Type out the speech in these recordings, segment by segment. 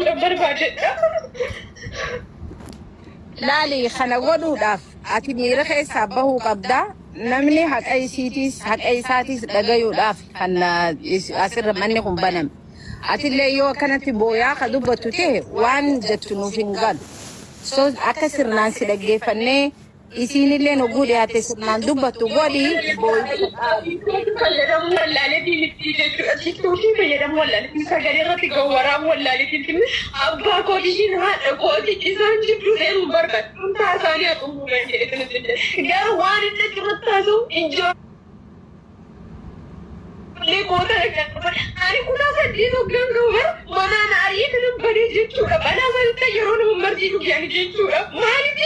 jechuudha barbaadedha. Laali, kana godhuudhaaf ati miira keessaa bahuu qabda. Namni haqa isiitiis haqa isaatiis dhagayuudhaaf kan asirra manni kun baname. Atillee yoo akkanatti booyaa ka dubbattu ta'e waan jettu nuuf hin galu. So akka sirnaan si dhaggeeffannee isiinillee hogguu dhiyaatte sirnaan dubbattu godhi boo'icha dhaabi. Fayyadamuu wallaaleetiin miti jechuudha. TikTokii fayyadamuu wallaaleetiin sagalee irratti gawwaraamuu wallaaleetiin abbaa kootii haadha kootii isaan jidduu deemuu barbaadu. Hundaa isaanii haa xumuran jedhe. Garuu waan inni achirratti haasa'u ijoollee koota ani kutaa 8 hoggaan gahu bara manaan ari'ee nan badee jechuudha. Balaa maalitti yeroo nama marzii dhugan jechuudha. Maaliif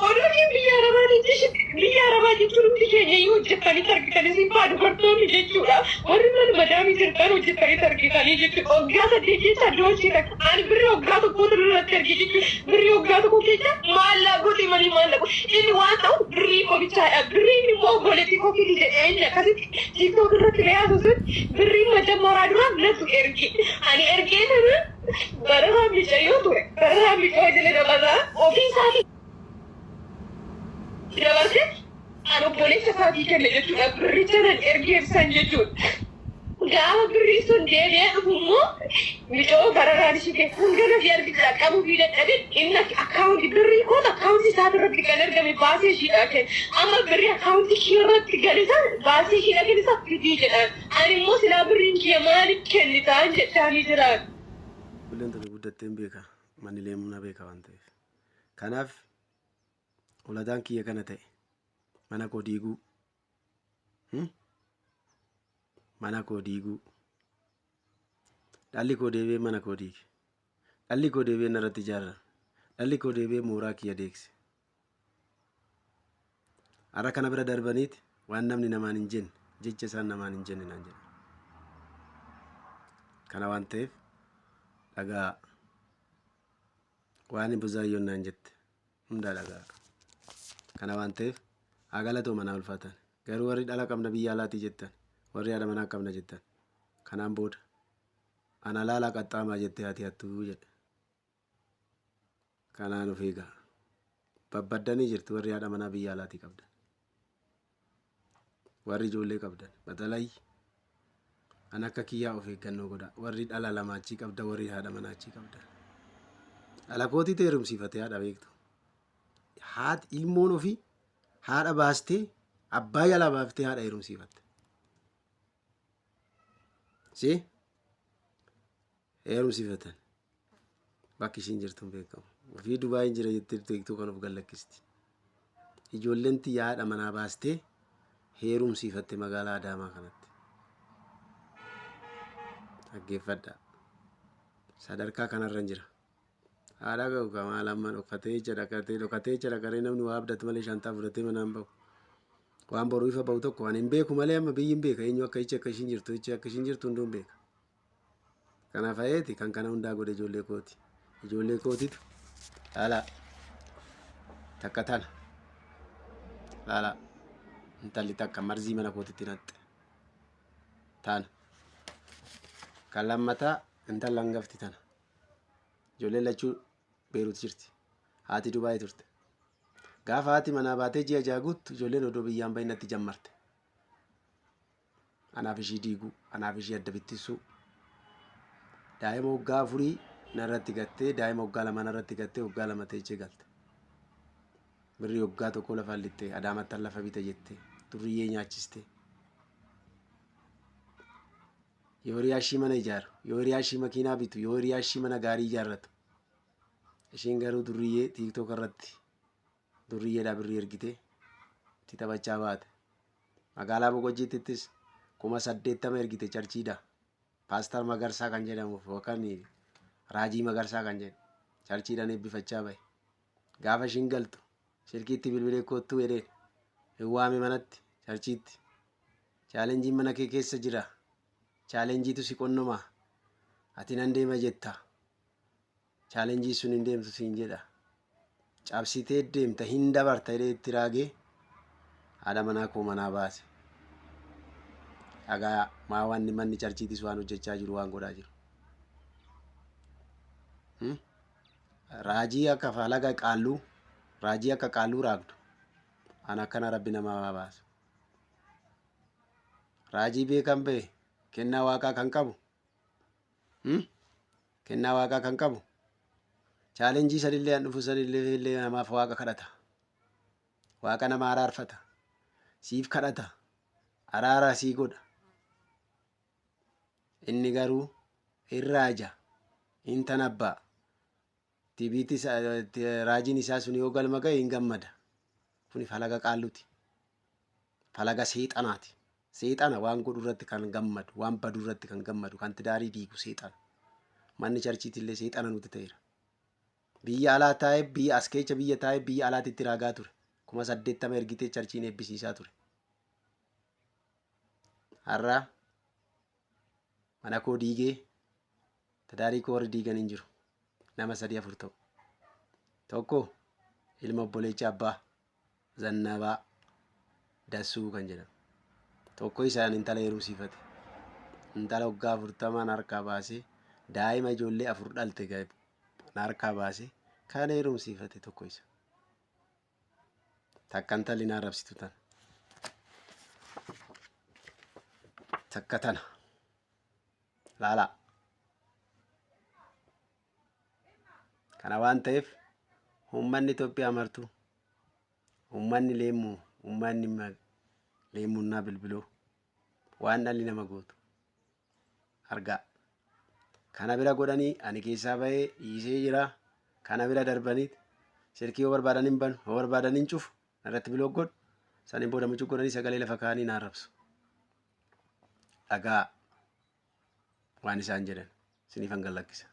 odoo biyya arabaa jechuun biyya arabaa jechuun hundi keenya iyyuu hojjettanii argitanii si faa dubartoonni jechuudha. Warri mana madaamii jirtan hojjettanii argitanii jechuudha. Waggaa 8 keessa doosii takka ani birrii waggaa tokkootu irratti arge jechuudha. Birrii waggaa tokko keessa maallaqa malee maallaqa inni waan ta'u birrii qofichaadha. Birriin immoo obboleettii koo fidi jedhee inni akkasitti TikTok irratti dhiyaatu sun birriin majammaraa dura natu erge. Ani ergee sana bararaa micayyoo ture. Bararaa micayyoo jala dabarraa ofii isaatii dabarse an obboleessa isaatii kenne jechuudha. Birricha nan ergeef san jechuudha. Gaafa birrii sun deebi'ee dhufu immoo micoo bararaan ishee keessa hanga fi argita qabuu fi dadhabin inni akkaawuntii birrii koota akkaawuntii isaa irratti kan argame baasee ishiidhaa kenne. Amma birrii akkaawuntii kee irratti gale san baasee ishiidhaa kenne isa fidii jedhaan. Ani immoo silaa birriin kiyya maaliif kennitaan jechaanii jiraan. Ijoolleen tuni guddattee hin beeka. Manni leemuu na beeka waan ta'eef. Kanaaf ulataan kiyya kana ta'e mana koo diiguu. Mana koo diiguu. Dhalli koo deebi'ee mana koo diige. Dhalli koo deebi'ee narratti ijaarrame. Dhalli koo deebi'ee mooraa kiyya deegse. Har'a kana bira darbaniiti waan namni namaan hin jenne jecha isaan namaan hin jenne naan jedhan. Kana waan ta'eef dhagaa waan buzaayyoon naan jette hundaa dhagaa. Kana waan ta'eef haa galatoo manaa ulfaatan. Garuu warri dhala qabna biyya alaatii jettan, warri haadha manaa qabna jettan, kanaan booda ana laalaa qaxxaamaa jettee haati hattuu jedhe. Kanaan of eegaa. Babbaddanii jirtu warri haadha manaa biyya alaatii qabdan. Warri ijoollee qabdan batalayyi. An akka kiyyaa of eeggannoo godha. Warri dhala lama achii qabdan, warri haadha manaa achii qabdan. Dhala kootiitu heerumsiifate haadha beektu. Haati ilmoon ofii haadha baastee abbaa jalaa baaftee haadha heerumsiifatte. Si heerumsiifatan. Bakki ishiin jirtu hin beekamu. Ofii Dubaayin jira jettee beektuu kan of gallakkisti. Ijoolleen tiyya haadha manaa baastee heerumsiifatte magaalaa Adaamaa kanatti. Dhaggeeffadhaa. Sadarkaa kanarra hin jira. Haadha qabu kamaal amma dhokatee jecha dhaqatee dhokatee jecha dhaqaree namni waa abdatu malee shantaa fudhatee manaan bahu. Waan boru ifa bahu tokko ani hin beeku malee amma biyyi hin beeka eenyu akka jecha akka ishiin jirtu jecha akka ishiin jirtu hunduu hin beeka. Kanaaf ayeeti kan kana hundaa godhe ijoollee kooti. Ijoollee kootitu laalaa takka tana laalaa intalli takka marzii mana kootitti naqxe tana kan lammataa intala hangafti tana. Ijoolleen lachuu Beerut jirti. Haati Dubaay turte. Gaafa haati manaa baatee ji'a 6 guuttu ijoolleen odoo biyyaan bahin natti jammarte. Anaaf ishii diiguu, anaaf ishii adda bittinsuu. Daa'ima waggaa 4 narratti gattee, daa'ima waggaa 2 narratti gattee waggaa 2 teechee galte. Birrii waggaa tokko lafaan lixxee, Adaamattan lafa bita jettee, durriyyee nyaachistee. Yoo hiriyaa ishii mana ijaaru, yoo hiriyaa ishii makiinaa bitu, yoo hiriyaa ishii mana gaarii ijaarratu. Ishiin garuu durriyyee TikTok irratti durriyyeedhaa birrii ergitee itti taphachaa baate. Magaalaa Boqojjiittittis 80,000 ergite charchiidha. Paastar Magarsaa kan jedhamuuf yookaan Raajii Magarsaa kan jedhu charchiidhaan eebbifachaa bahe. Gaafa ishiin galtu silkiitti bilbilee koottuu jedheen hin waame manatti charchiitti. Chaalenjiin mana kee keessa jira. Chaalenjiitu si qonnoma. Ati nan deema jetta. Chaalenjii sun hin deemtu siin jedha. Cabsitee deemta hin dabarta jedhee itti raagee haadha manaa koo manaa baase. Dhagaa maa wanni manni charchiitis waan hojjechaa jiru waan godhaa jiru. Hmm? Raajii akka falaga qaalluu, raajii akka qaalluu raagdu. An akkana rabbi nama baasu. Raajii beekan ba'e kennaa waaqaa kan qabu. Hmm? Kennaa waaqaa kan qabu. Challenge sanillee an dhufu sanillee illee namaaf waaqa kadhata. Waaqa nama araarfata. Siif kadhata. Araara sii godha. Inni garuu hin raaja. Hin tanabbaa. Tibiitti raajiin isaa sun yoo galma ga'e hin gammada. Kuni falaga qaalluti. Falaga seexanaati. Seexana waan godhu irratti kan gammadu, waan badu irratti kan gammadu, kan tidaarii diigu seexana. Manni churchiitillee seexana nuti ta'eera. Biyya alaa taa'ee, biyya as keessa biyya taa'ee, biyya alaatti itti raagaa ture. 80,000 ergitee churchiin eebbisiisaa ture. Har'a mana koo diigee tidaarii koo warri diigan hin jiru. Nama sadii afur ta'u. Tokko ilma obboleecha abbaa Zannabaa Dassuu kan jedhamu. Tokko isaan intala heerumsiifate. Intala waggaa 40n harkaa baasee daa'ima ijoollee afur dhalte harkaa baasee kan heerumsiifate tokko isa. Takka intalli na arrabsitu tana. Takka tana. Laalaa. Kana waan ta'eef uummanni Itoophiyaa martuu, uummanni Leemmuu, uummanni Leemmunnaa Bilbiloo waan dhalli nama gootu argaa. Kana bira godhanii ani keessaa bahee dhiisee jira. Kana bira darbanii silkii yoo barbaadan hin banu, yoo barbaadan hin cufu, irratti block godhu. Saniin booda mucuu godhanii sagalee lafa kaa'anii na arrabsu. Dhagaa waan isaan jedhan siniifan gallakkisa.